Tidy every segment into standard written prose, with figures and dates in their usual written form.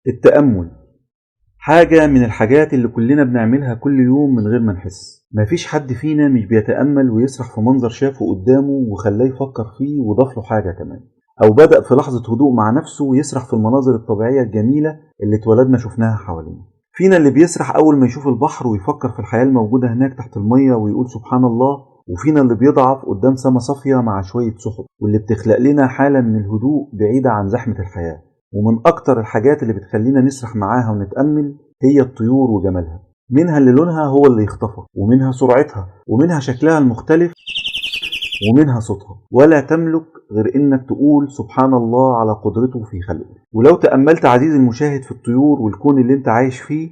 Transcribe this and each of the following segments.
التأمل حاجة من الحاجات اللي كلنا بنعملها كل يوم من غير ما نحس. مفيش حد فينا مش بيتأمل ويسرح في منظر شافه قدامه وخلاه يفكر فيه وضاف له حاجة كمان، أو بدأ في لحظة هدوء مع نفسه ويسرح في المناظر الطبيعية الجميلة اللي اتولدنا شفناها حوالينا. فينا اللي بيسرح أول ما يشوف البحر ويفكر في الحياة الموجودة هناك تحت المية ويقول سبحان الله، وفينا اللي بيضعف قدام سما صافية مع شوية سحب واللي بتخلق لنا حالة من الهدوء بعيدة عن زحمة الحياة. ومن أكتر الحاجات اللي بتخلينا نسرح معاها ونتأمل هي الطيور وجمالها، منها اللي لونها هو اللي يخطفك، ومنها سرعتها، ومنها شكلها المختلف، ومنها صوتها، ولا تملك غير إنك تقول سبحان الله على قدرته في خلقه. ولو تأملت عزيزي المشاهد في الطيور والكون اللي انت عايش فيه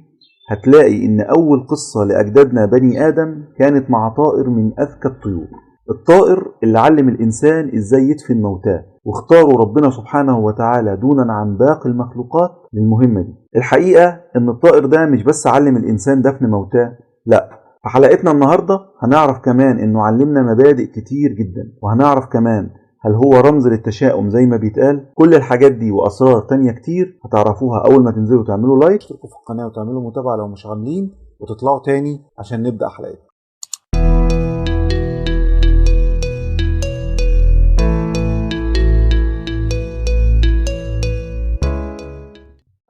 هتلاقي إن أول قصة لأجدادنا بني آدم كانت مع طائر من أذكى الطيور، الطائر اللي علم الإنسان إزاي يدفن موتاه، واختاروا ربنا سبحانه وتعالى دونا عن باقي المخلوقات للمهمة دي. الحقيقة إن الطائر ده مش بس علم الإنسان دفن موتاه، لا، في حلقتنا النهاردة هنعرف كمان إنه علمنا مبادئ كتير جدا، وهنعرف كمان هل هو رمز للتشاؤم زي ما بيتقال. كل الحاجات دي وأسرار تانية كتير هتعرفوها أول ما تنزلوا تعملوا لايك، تشتركوا في القناة وتعملوا متابعة لو مش عاملين، وتطلعوا تاني عشان نبدأ حلقتنا.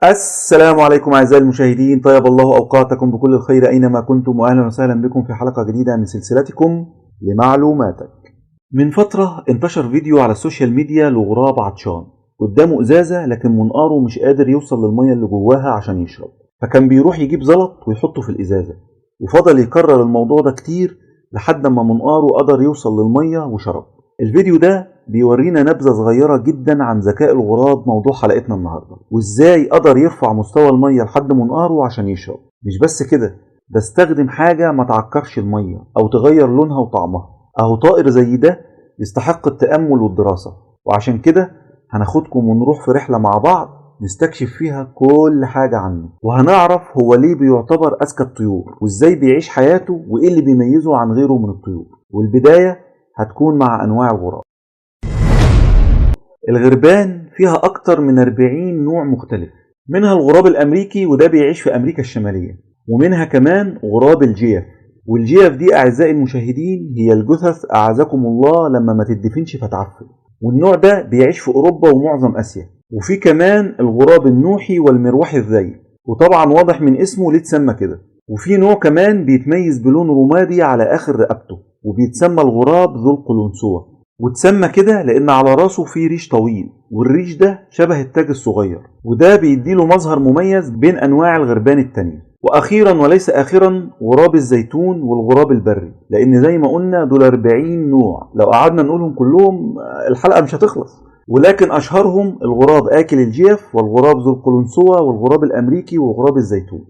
السلام عليكم أعزائي المشاهدين، طيب الله أوقاتكم بكل الخير أينما كنتم، وأهلا وسهلا بكم في حلقة جديدة من سلسلتكم لمعلوماتك. من فترة انتشر فيديو على السوشيال ميديا لغراب عطشان قدامه إزازة، لكن منقاره مش قادر يوصل للمية اللي جواها عشان يشرب، فكان بيروح يجيب زلط ويحطه في الإزازة، وفضل يكرر الموضوع ده كتير لحد ما منقاره قدر يوصل للمية وشرب. الفيديو ده بيورينا نبذة صغيرة جدا عن ذكاء الغراب، موضوع حلقتنا النهاردة، وازاي قدر يرفع مستوى المية لحد منقاره عشان يشرب. مش بس كده، ده استخدم حاجة ما تعكرش المية أو تغير لونها وطعمها. أهو طائر زي ده يستحق التأمل والدراسة، وعشان كده هناخدكم ونروح في رحلة مع بعض نستكشف فيها كل حاجة عنه، وهنعرف هو ليه بيعتبر أذكى الطيور، وازاي بيعيش حياته، وإيه اللي بيميزه عن غيره من الطيور. والبداية هتكون مع أنواع الغراب. الغربان فيها أكتر من 40 نوع مختلف، منها الغراب الأمريكي وده بيعيش في أمريكا الشمالية، ومنها كمان غراب الجيف. والجيف دي أعزائي المشاهدين هي الجثث أعزكم الله لما ما تدفنش فتعفن، والنوع ده بيعيش في أوروبا ومعظم آسيا. وفي كمان الغراب النوحي والمروحي الذيل، وطبعا واضح من اسمه ليه اتسمى كده. وفي نوع كمان بيتميز بلون رمادي على آخر رقبته، وبيتسمى الغراب ذو القلنسوة، واتسمى كده لأن على راسه فيه ريش طويل، والريش ده شبه التاج الصغير، وده بيديله مظهر مميز بين أنواع الغربان التانية. وأخيرا وليس آخرا غراب الزيتون والغراب البري، لأن زي ما قلنا دول 40 نوع، لو قعدنا نقولهم كلهم الحلقة مش هتخلص. ولكن أشهرهم الغراب آكل الجيف، والغراب ذو القلنسوة، والغراب الأمريكي، وغراب الزيتون.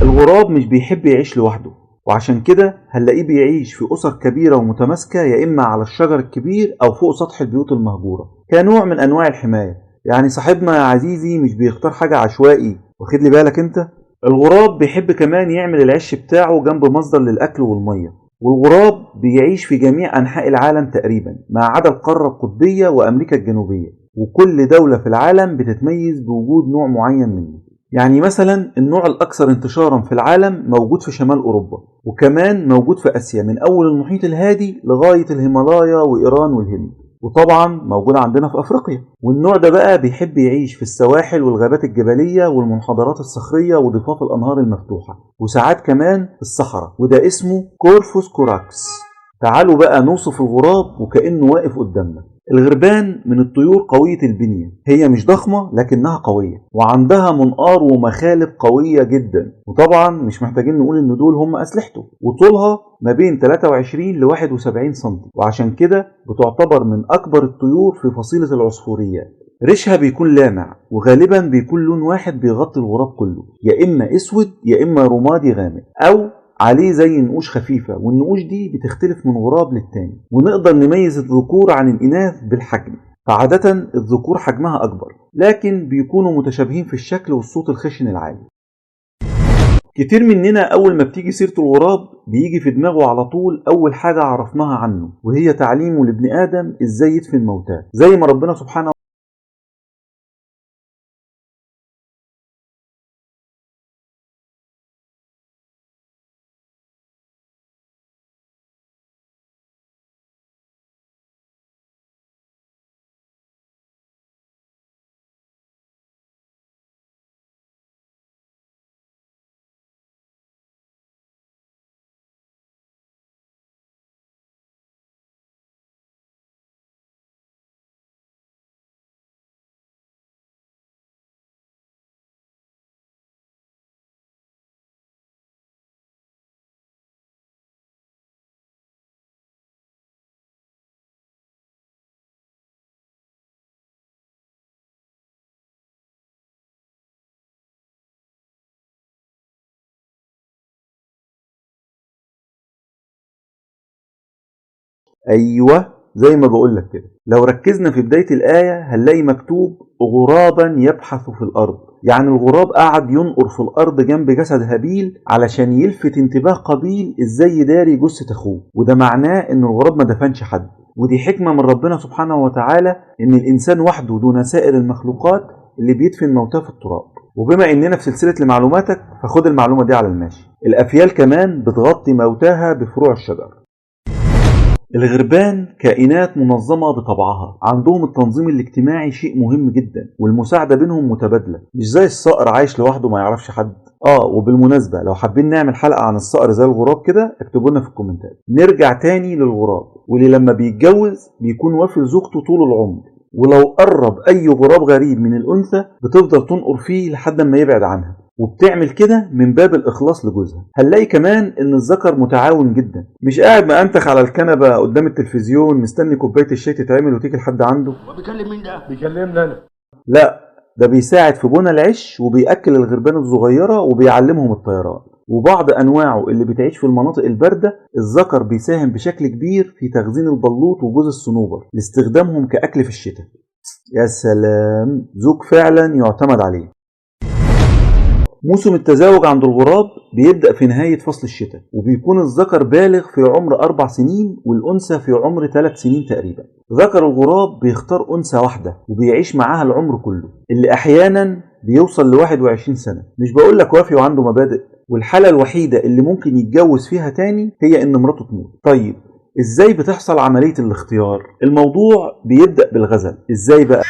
الغراب مش بيحب يعيش لوحده، وعشان كده هنلاقيه بيعيش في أسر كبيرة ومتماسكة، يا إما على الشجر الكبير أو فوق سطح البيوت المهجورة، كنوع من أنواع الحماية. يعني صاحبنا يا عزيزي مش بيختار حاجة عشوائي، واخد لي بالك أنت؟ الغراب بيحب كمان يعمل العش بتاعه جنب مصدر للأكل والمية. والغراب بيعيش في جميع أنحاء العالم تقريبا ما عدا القارة القطبية وأمريكا الجنوبية، وكل دولة في العالم بتتميز بوجود نوع معين منه. يعني مثلا النوع الأكثر انتشارا في العالم موجود في شمال أوروبا، وكمان موجود في آسيا من أول المحيط الهادي لغاية الهيمالايا وإيران والهند، وطبعا موجود عندنا في أفريقيا. والنوع ده بقى بيحب يعيش في السواحل والغابات الجبلية والمنحدرات الصخرية وضفاف الأنهار المفتوحة، وساعات كمان في الصحراء، وده اسمه Corvus corax. تعالوا بقى نوصف الغراب وكأنه واقف قدامنا. الغربان من الطيور قوية البنية، هي مش ضخمة لكنها قوية، وعندها منقار ومخالب قوية جدا، وطبعا مش محتاجين نقول ان دول هم أسلحته. وطولها ما بين 23 ل 71 سم، وعشان كده بتعتبر من أكبر الطيور في فصيلة العصفوريات. ريشها بيكون لامع، وغالبا بيكون لون واحد بيغطي الغراب كله، يا إما أسود يا إما رمادي غامق، أو عليه زي نقوش خفيفة، والنقوش دي بتختلف من غراب للتاني. ونقدر نميز الذكور عن الإناث بالحجم، فعادة الذكور حجمها أكبر، لكن بيكونوا متشابهين في الشكل والصوت الخشن العالي. كتير مننا أول ما بتيجي سيرة الغراب بيجي في دماغه على طول أول حاجة عرفناها عنه، وهي تعليمه لابن آدم إزاي يدفن موتاه، زي ما ربنا سبحانه أيوة زي ما بقولك كده. لو ركزنا في بداية الآية هنلاقي مكتوب غرابا يبحث في الأرض، يعني الغراب قعد ينقر في الأرض جنب جسد هابيل علشان يلفت انتباه قابيل ازاي يداري جثة أخوه، وده معناه إن الغراب ما دفنش حد. ودي حكمة من ربنا سبحانه وتعالى إن الإنسان وحده دون سائر المخلوقات اللي بيدفن موتاه في التراب. وبما إننا في سلسلة لمعلوماتك فخد المعلومة دي على الماشي. الأفيال كمان بتغطي موتاها بفروع الشجر. الغربان كائنات منظمة بطبعها، عندهم التنظيم الاجتماعي شيء مهم جدا، والمساعدة بينهم متبادلة، مش زي الصقر عايش لوحده ما يعرفش حد. وبالمناسبة لو حابين نعمل حلقة عن الصقر زي الغراب كده اكتبوا لنا في الكومنتات. نرجع تاني للغراب، واللي لما بيتجوز بيكون وافي لزوجته طول العمر، ولو قرب أي غراب غريب من الأنثى بتفضل تنقر فيه لحد ما يبعد عنها، وبتعمل كده من باب الإخلاص لجوزها. هنلاقي كمان إن الذكر متعاون جدا، مش قاعد مأنتخ على الكنبة قدام التلفزيون مستني كوباية الشاي تتعمل وتيجي لحد عنده. هو بيكلم مين ده؟ بيكلمنا أنا. لا، ده بيساعد في بنى العش وبيأكل الغربان الصغيرة وبيعلمهم الطيران. وبعض أنواعه اللي بتعيش في المناطق الباردة الذكر بيساهم بشكل كبير في تخزين البلوط وجوز الصنوبر لاستخدامهم كأكل في الشتاء. يا سلام، زوج فعلا يعتمد عليه. موسم التزاوج عند الغراب بيبدأ في نهاية فصل الشتاء، وبيكون الذكر بالغ في عمر 4 سنين والأنثى في عمر 3 سنين تقريبا. ذكر الغراب بيختار أنثى واحدة وبيعيش معاها العمر كله، اللي أحيانا بيوصل ل 21 سنة. مش بقولك وافي وعنده مبادئ. والحالة الوحيدة اللي ممكن يتجوز فيها تاني هي إن مراته تموت. طيب إزاي بتحصل عملية الاختيار؟ الموضوع بيبدأ بالغزل. إزاي بقى؟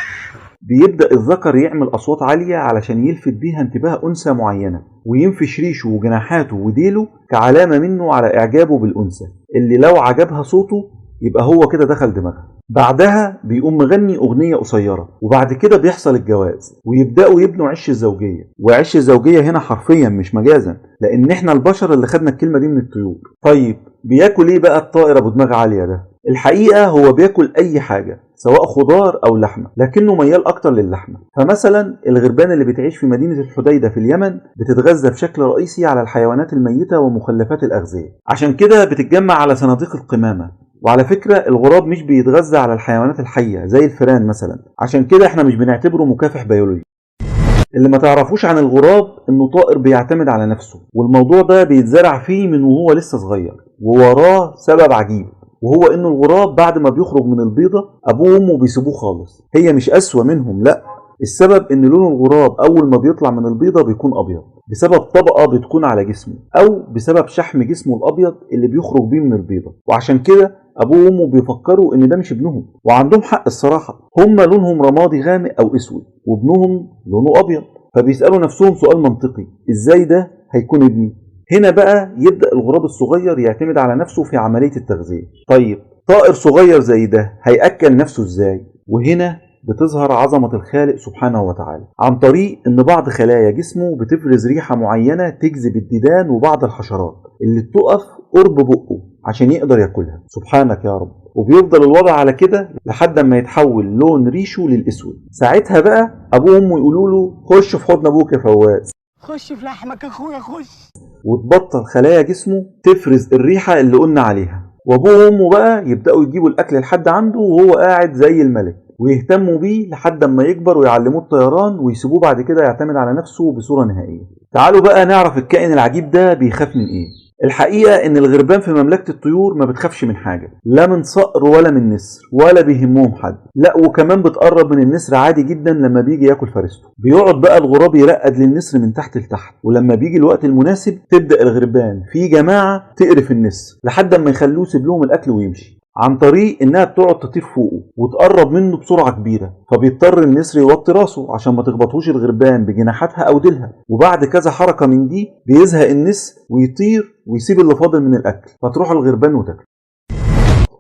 بيبدأ الذكر يعمل أصوات عالية علشان يلفت بيها انتباه أنثى معينة، وينفش ريشه وجناحاته وديله كعلامة منه على إعجابه بالأنثى، اللي لو عجبها صوته يبقى هو كده دخل دماغها. بعدها بيقوم مغني أغنية قصيرة، وبعد كده بيحصل الجواز ويبدأوا يبنوا عش الزوجية. وعش الزوجية هنا حرفيا مش مجازا، لأن احنا البشر اللي خدنا الكلمة دي من الطيور. طيب بياكل ايه بقى الطائر أبو دماغ عالية ده؟ الحقيقة هو بياكل أي حاجة سواء خضار أو لحمة، لكنه ميال أكتر للحمة. فمثلا الغربان اللي بتعيش في مدينة الحديدة في اليمن بتتغذى بشكل رئيسي على الحيوانات الميتة ومخلفات الأغذية، عشان كده بتتجمع على صناديق القمامة. وعلى فكرة الغراب مش بيتغذى على الحيوانات الحية زي الفئران مثلا، عشان كده احنا مش بنعتبره مكافح بيولوجي. اللي ما تعرفوش عن الغراب انه طائر بيعتمد على نفسه، والموضوع ده بيتزرع فيه من وهو لسه صغير، ووراه سبب عجيب، وهو انه الغراب بعد ما بيخرج من البيضة ابوه وامه بيسيبوه خالص. هي مش اسوأ منهم، لا، السبب ان لون الغراب اول ما بيطلع من البيضة بيكون ابيض بسبب طبقة بتكون على جسمه، او بسبب شحم جسمه الابيض اللي بيخرج بيه من البيضة. وعشان كده ابوه وامه بيفكروا ان ده مش ابنهم، وعندهم حق الصراحة، هم لونهم رمادي غامق او اسود وابنهم لونه ابيض، فبيسألوا نفسهم سؤال منطقي، ازاي ده هيكون ابني؟ هنا بقى يبدأ الغراب الصغير يعتمد على نفسه في عملية التغذية. طيب طائر صغير زي ده هيأكل نفسه ازاي؟ وهنا بتظهر عظمة الخالق سبحانه وتعالى، عن طريق ان بعض خلايا جسمه بتفرز ريحة معينة تجذب الديدان وبعض الحشرات اللي بتقف قرب بقه عشان يقدر ياكلها. سبحانك يا رب. وبيفضل الوضع على كده لحد ما يتحول لون ريشه للاسود. ساعتها بقى ابوه وامه يقولوا له خش في حضن ابوك يا فواز، خش في لحمك اخويا خش، وتبطل خلايا جسمه تفرز الريحة اللي قلنا عليها. وابوه وامه بقى يبداوا يجيبوا الاكل لحد عنده وهو قاعد زي الملك، ويهتموا بيه لحد ما يكبر ويعلموه الطيران ويسيبوه بعد كده يعتمد على نفسه بصورة نهائية. تعالوا بقى نعرف الكائن العجيب ده بيخاف من ايه. الحقيقة ان الغربان في مملكة الطيور ما بتخافش من حاجة، لا من صقر ولا من نسر، ولا بيهمهم حد، لا وكمان بتقرب من النسر عادي جدا لما بيجي ياكل فريسته. بيقعد بقى الغراب يرقد للنسر من تحت لتحت، ولما بيجي الوقت المناسب تبدأ الغربان في جماعة تقرف النسر لحد ما يخلوه يسيب لهم الاكل ويمشي، عن طريق انها بتقعد تطير فوقه وتقرب منه بسرعة كبيرة، فبيضطر النسر يوطي راسه عشان ما تخبطهوش الغربان بجناحاتها او ديلها. وبعد كذا حركة من دي بيزهق النسر ويطير ويسيب اللي فاضل من الاكل، فتروح الغربان وتاكله.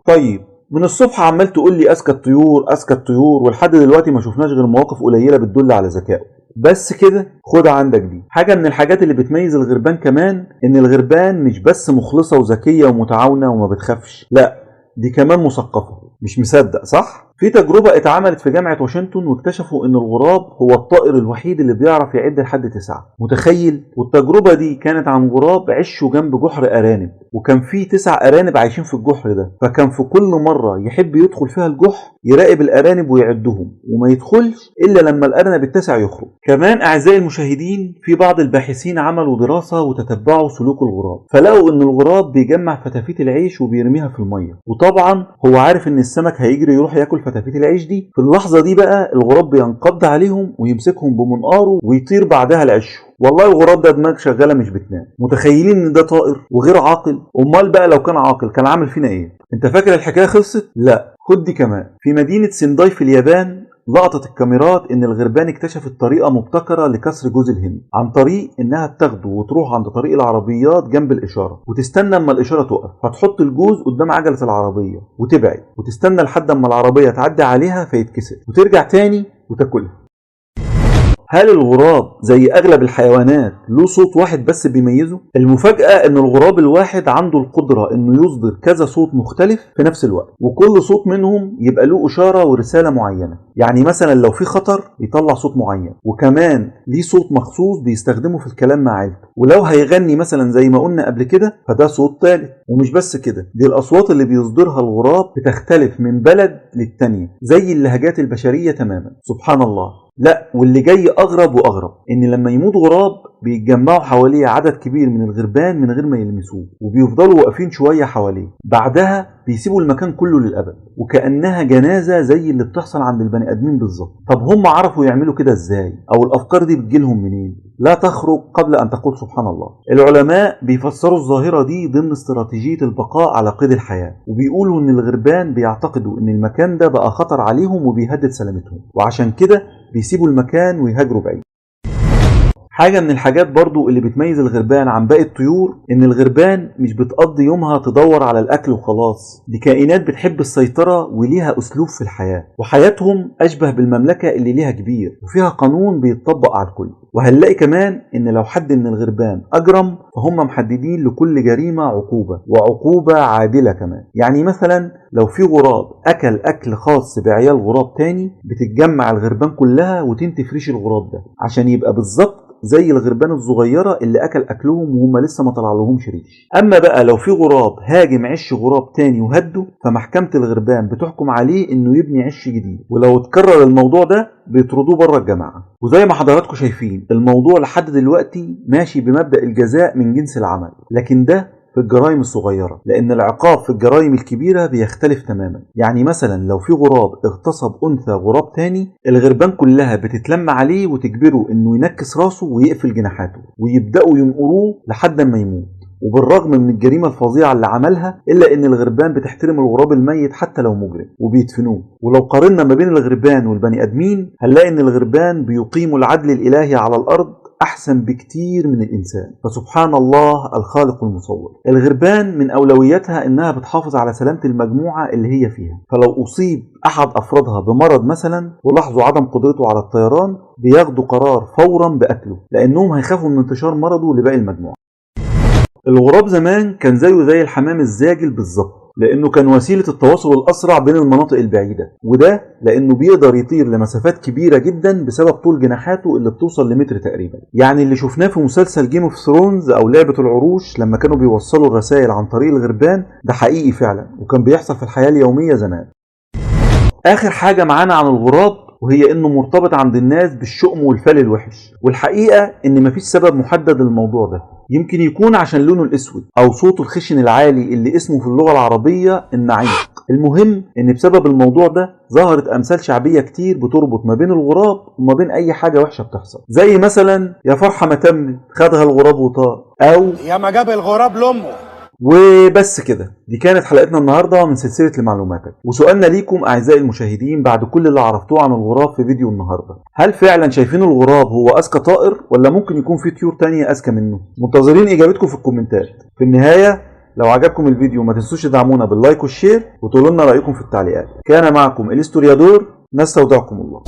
طيب من الصبح عمال تقول لي اذكى الطيور اذكى الطيور، ولحد دلوقتي ما شفناش غير مواقف قليله بتدل على ذكائه. بس كده خد عندك دي حاجة من الحاجات اللي بتميز الغربان كمان، ان الغربان مش بس مخلصة وذكيه ومتعاونه وما بتخافش، لا دي كمان مثقفة. مش مصدق صح؟ في تجربة اتعملت في جامعة واشنطن واكتشفوا ان الغراب هو الطائر الوحيد اللي بيعرف يعد لحد 9. متخيل؟ والتجربة دي كانت عن غراب عشه جنب جحر ارانب، وكان فيه 9 ارانب عايشين في الجحر ده، فكان في كل مرة يحب يدخل فيها الجحر يراقب الارانب ويعدهم، وما يدخلش الا لما الارنب التاسع يخرج. كمان اعزائي المشاهدين، في بعض الباحثين عملوا دراسة وتتبعوا سلوك الغراب، فلقوا ان الغراب بيجمع فتافيت العيش وبيرميها في المية، وطبعا هو عارف ان السمك هيجري يروح ياكل فتافيت العيش دي. في اللحظة دي بقى الغراب بينقض عليهم ويمسكهم بمنقاره ويطير بعدها لعشه. والله الغراب ده دماغ شغالة مش بتنام. متخيلين ان ده طائر وغير عاقل؟ امال بقى لو كان عاقل كان عامل فينا ايه؟ انت فاكر الحكاية خلصت؟ لا، خد دي كمان. في مدينة سنداي في اليابان لقطت الكاميرات ان الغربان اكتشفت طريقه مبتكره لكسر جوز الهند، عن طريق انها بتاخده وتروح عند طريق العربيات جنب الاشارة وتستنى اما الاشارة تقف، فتحط الجوز قدام عجله العربية وتبعد وتستنى لحد اما العربية تعدي عليها فيتكسر، وترجع تاني وتاكلها. هل الغراب زي اغلب الحيوانات له صوت واحد بس بيميزه؟ المفاجأة ان الغراب الواحد عنده القدرة انه يصدر كذا صوت مختلف في نفس الوقت، وكل صوت منهم يبقى له اشارة ورسالة معينة. يعني مثلا لو في خطر يطلع صوت معين، وكمان ليه صوت مخصوص بيستخدمه في الكلام مع عيلته، ولو هيغني مثلا زي ما قلنا قبل كده فده صوت ثالث. ومش بس كده، دي الاصوات اللي بيصدرها الغراب بتختلف من بلد للتانية زي اللهجات البشرية تماما. سبحان الله. لا، واللي جاي اغرب واغرب، ان لما يموت غراب بيتجمعوا حواليه عدد كبير من الغربان من غير ما يلمسوه، وبيفضلوا واقفين شوية حواليه، بعدها بيسيبوا المكان كله للابد، وكانها جنازه زي اللي بتحصل عند البني ادمين بالظبط. طب هم عرفوا يعملوا كده ازاي؟ او الافكار دي بتجيلهم منين؟ لا تخرج قبل ان تقول سبحان الله. العلماء بيفسروا الظاهرة دي ضمن استراتيجية البقاء على قيد الحياة، وبيقولوا ان الغربان بيعتقدوا ان المكان ده بقى خطر عليهم وبيهدد سلامتهم، وعشان كده بيسيبوا المكان ويهاجروا بعيد. حاجة من الحاجات برضو اللي بتميز الغربان عن باقي الطيور، ان الغربان مش بتقضي يومها تدور على الاكل وخلاص، دي كائنات بتحب السيطرة وليها اسلوب في الحياة، وحياتهم اشبه بالمملكة اللي ليها كبير وفيها قانون بيتطبق على الكل. وهنلاقي كمان ان لو حد من الغربان اجرم فهم محددين لكل جريمة عقوبة، وعقوبة عادلة كمان. يعني مثلا لو في غراب اكل اكل خاص بعيال غراب تاني، بتتجمع الغربان كلها وتنتف ريش الغراب ده عشان يبقى بالظبط زي الغربان الصغيرة اللي أكل أكلهم وهم لسه ما طلع لهمش ريش. أما بقى لو في غراب هاجم عش غراب تاني وهده، فمحكمة الغربان بتحكم عليه إنه يبني عش جديد، ولو اتكرر الموضوع ده بيطردوه بره الجماعة. وزي ما حضراتكم شايفين الموضوع لحد دلوقتي ماشي بمبدأ الجزاء من جنس العمل، لكن ده في الجرائم الصغيرة، لأن العقاب في الجرائم الكبيرة بيختلف تماما. يعني مثلا لو في غراب اغتصب أنثى غراب تاني، الغربان كلها بتتلم عليه وتجبره إنه ينكس راسه ويقفل جناحاته ويبدأوا ينقروه لحد ما يموت. وبالرغم من الجريمة الفظيعة اللي عملها، إلا إن الغربان بتحترم الغراب الميت حتى لو مجرم وبيدفنوه. ولو قارنا ما بين الغربان والبني آدمين، هنلاقي إن الغربان بيقيموا العدل الإلهي على الأرض أحسن بكتير من الإنسان. فسبحان الله الخالق المصور. الغربان من أولوياتها إنها بتحافظ على سلامة المجموعة اللي هي فيها، فلو أصيب أحد أفرادها بمرض مثلا ولاحظوا عدم قدرته على الطيران، بياخدوا قرار فورا بقتله، لأنهم هيخافوا من انتشار مرضه لباقي المجموعة. الغراب زمان كان زيه زي الحمام الزاجل بالظبط، لأنه كان وسيلة التواصل الأسرع بين المناطق البعيدة، وده لأنه بيقدر يطير لمسافات كبيرة جدا بسبب طول جناحاته اللي بتوصل لمتر تقريبا. يعني اللي شفناه في مسلسل Game of Thrones أو لعبة العروش لما كانوا بيوصلوا الرسائل عن طريق الغربان، ده حقيقي فعلا وكان بيحصل في الحياة اليومية زمان. آخر حاجة معانا عن الغراب، وهي إنه مرتبط عند الناس بالشؤم والفال الوحش، والحقيقة إن مفيش سبب محدد للموضوع ده. يمكن يكون عشان لونه الأسود أو صوته الخشن العالي اللي اسمه في اللغة العربية النعيق. المهم إن بسبب الموضوع ده ظهرت أمثال شعبية كتير بتربط ما بين الغراب وما بين أي حاجة وحشة بتحصل، زي مثلا يا فرحة ما تمت خدها الغراب وطار، أو يا ما جاب الغراب لأمه. وبس كده، دي كانت حلقتنا النهارده من سلسلة لمعلوماتك. وسؤالنا ليكم اعزائي المشاهدين بعد كل اللي عرفتوه عن الغراب في فيديو النهارده، هل فعلا شايفين الغراب هو اذكى طائر ولا ممكن يكون في طيور تانية اذكى منه؟ منتظرين اجابتكم في الكومنتات. في النهاية لو عجبكم الفيديو ما تنسوش تدعمونا بال like وال share وتقولوا لنا رايكم في التعليقات. كان معكم الاستوريادور، نستودعكم الله.